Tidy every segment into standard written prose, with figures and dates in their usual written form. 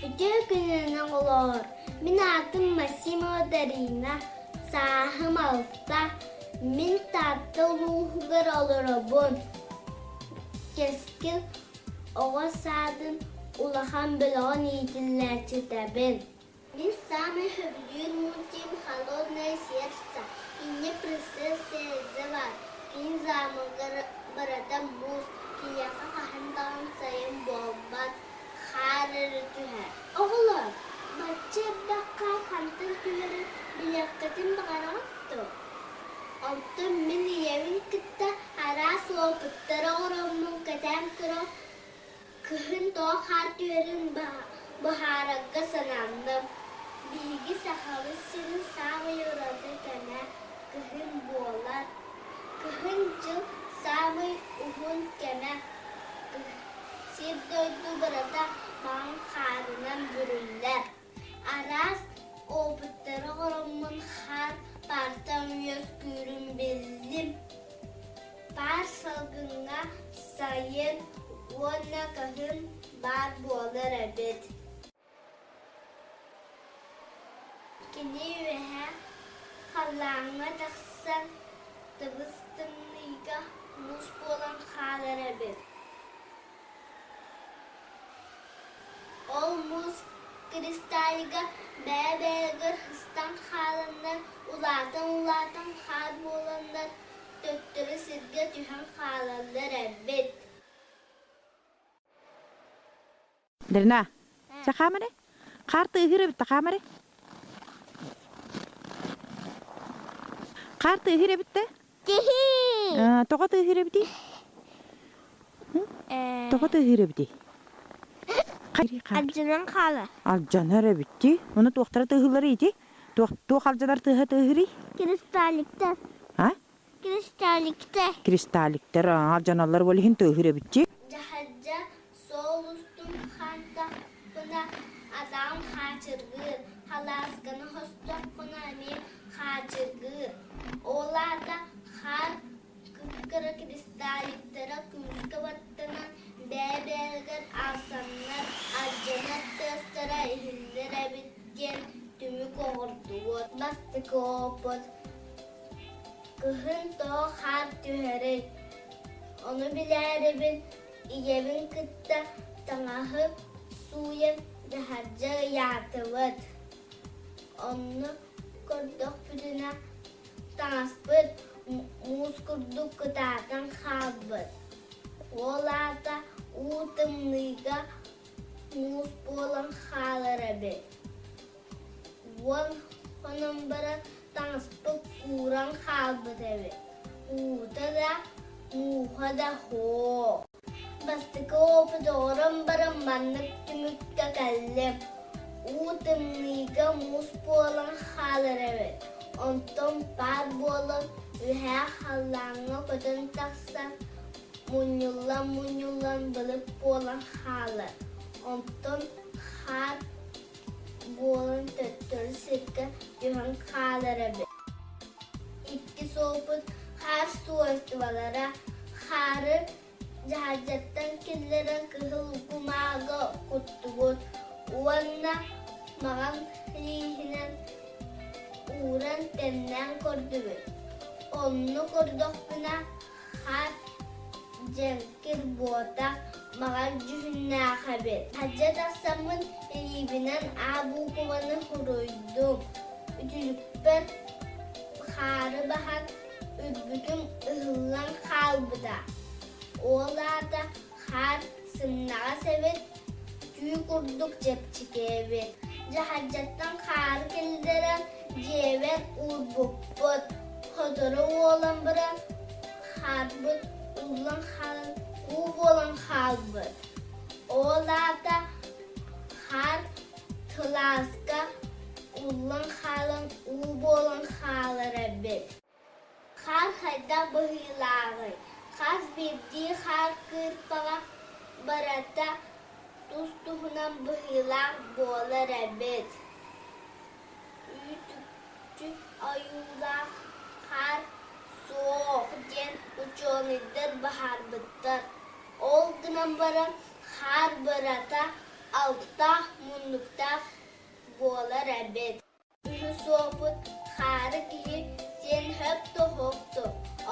Үтүө күнүнэн оҕолоор! Мин аатым Максимова Дарина, сааһым 6. Мин Таатта улууһугар олоробун. Кэскил оҕо саадын улахан бөлөҕүн иитиллээччитэбин. Мин саамай сөбүлүүр мультим «Холодное сердце» инньэ принцесса Эльза баар. Кини замогар барыта муус, киниэхэ хаһан даҕаны сайын буолбат, хаар эрэ түһэр. Оҕолор, бачча элбэх хаар хантан түһэрин билиэххитин баҕараҕыт дуо? Онтон мин ийэбин кытта араас опыттары оҥороммун кэтээн көрөн Кыһын тоҕо хаар түһэрин быһаарарга сананным. Биһиги Сахабыт сирин саамай ураты кэмэ кыһын буолар. Кыһын дьыл саамай уһун кэмэ. Сир-дойду барыта маҥан хаарынан бүрүллэр. Араас опыттары оҥороммун хаар паартан үөскүүрүн биллим. Паар салгыҥҥа сайын уонна кыһын баар буолар эбит. Кини үөһэ халлааҥҥа тахсан тыбыс-тымныйга муус буолан хаалар эбит. Ол муус кристаллга бэйэ-бэйэлэригэр сыстан хааланнар, улаатан-улаатан хаар буоланнар, төттөрү сиргэ түһэн хаалаллар эбит. Дарина, чэ хаам эрэ. Хаар тыаһыыр эбит да хаам эрэ. Хаар тыаһыыр эбит да? Тиһии! Тоҕо тыаһыыр эбитий? Тоҕо тыаһыыр эбитий? Алдьанан хаалар. Алдьанар эбитти. Ону туохтара тыаһыылларый ити? Туох туох алдьанар тыаһа тыаһыырый? Кристалликтар. А? Кристалликтар. Кристалликтар алдьаналлар ол иһин тыаһыыр эбитти. Дьаһалдьа суол устун хаамтахпына атаҕым хаачыргыыр, халаасканы хостохпуна эмиэ хаачыргыыр. Ол аата хаар кып-кыра кристалликтара күүскэ баттанан бэйэ-бэйэлэригэр аалсаннар, алдьанар тыастара иһиллэр эбит диэн түмүк оҥордубут. Бастакы опыт Кыһын тоҕо хаар түһэрий? Ону билээрибин ийэбин кытта таҥаһы сууйан таһырдьа ыйаатыбыт. Онно көрдөхпүтүнэ таҥаспыт муус курдук кытаатан хаалбыт. Ол аата уу тымныыга муус буолан хаалар эбит. Уон хонон баран таҥаспыт кууран хаалбыт эбит. Уута да, мууһа да суох. Бастакы опыт оҥорон баран маннык түмүккэ кэллим. Уу тымныыга муус буолан хаалар эбит. Онтон паар буолан үөһээ халлааҥҥа көтөн тахсан мунньуллан-мунньуллан былыт буолан хаалар. Онтон хаар буолан төттөрү сиргэ түһэн хаалар эбит. Иккис опыт хаар суостубалара хаары дьаһалдьаттан киллэрэн кыһыл кумааҕы куттубут уонна маҕан лииһинэн ууран тэннээн көрдүбүт. Онно көрдөхпүнэ хаар дьэҥкир буотах маҕан дьүһүннээх эбит. Хадьа тахсаммын илиибинэн А буукубаны суруйдум. Үтүлүкпэр хаары баһан үрбүтүм ыһыллан хаалбыта. Ол аата хаар сымнаҕас эбит, түү курдук чэпчэки эбит. Дьаһалдьаттан хаары киллэрэн дьиэбэр уурбуппут. Сотору буолан баран хаарбыт ууллан хаалан уу буолан хаалбыт. Ол аата хаар кылааска ууллан хаалан уу буолан хаалар эбит. Хаар хайдах быһыылааҕый? Хас биирдии хаар кыырпаҕа барыта тус-туһунан быһыылаах буолар эбит. Үүт-үкчү ойуулаах хаар суох диэн учуонайдар быһаарбыттар. Ол гынан баран хаар барыта Алтаах муннуктаах буолар эбит. Үһүс уопут хаары киһи сиэн хөп тоһукту,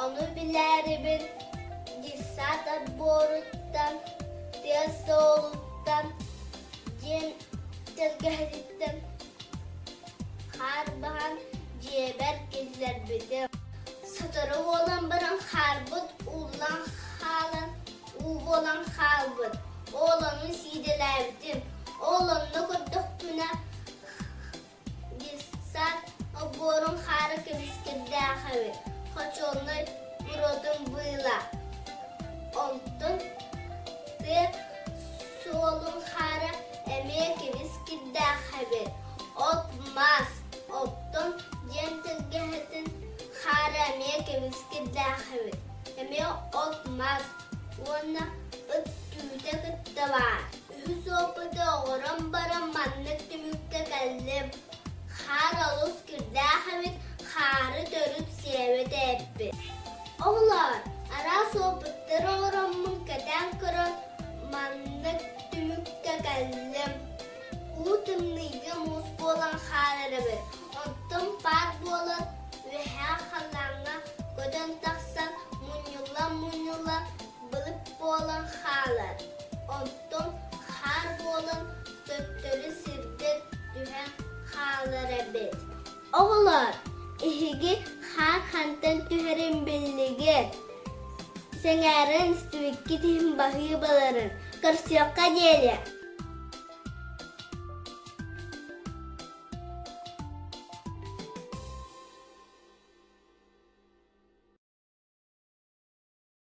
ону билээрибин дьыссаат отборуттан, тыа суолуттан, диэн тэлгэһэтиттэн хаар баһан дьиэбэр киллэрбитим. Сотору буолан баран хаарбыт ууллан хаалан уу буолан хаалбыт. Ол ону сиидэлээбитим. Ол онно көрдөхпүнэ Дьыссаат олбуорун хаара көмүскэрдээх эбит, хочуолунай буруотун быыла. Онтон тыа суолун хаара эмиэ кибис-кирдээх эбит, от-мас, оттон диэн тэлгэһэтин хаара эмиэ кибис-кирдээх эбит, эмиэ от-мас уонна ыт түүтэ кытта баар. Үһүс опыты оҥорон баран маннык түмүккэ кэллим. Хаар олус кирдээх эбит, хаары төрүт сиэбэт эппит. Оҕолоор, араас опыттары оҥороммун кэтээн көрөн маннык түмүккэ кэллим. Уу тымныйга муус буолан хаалар эбит, онтон паар буолан үөһээ халлааҥҥа көтөн тахсан мунньуллан-мунньуллан былыт буолан хаалар, онтон хаар буолан төттөрү сиргэ түһэн хаалар эбит. Оҕолоор, эһиги хаар хантан түһэрин биллигит? Сэҥээрэн истибиккит иһин баһыыбаларын, көрсүөххэ диэри!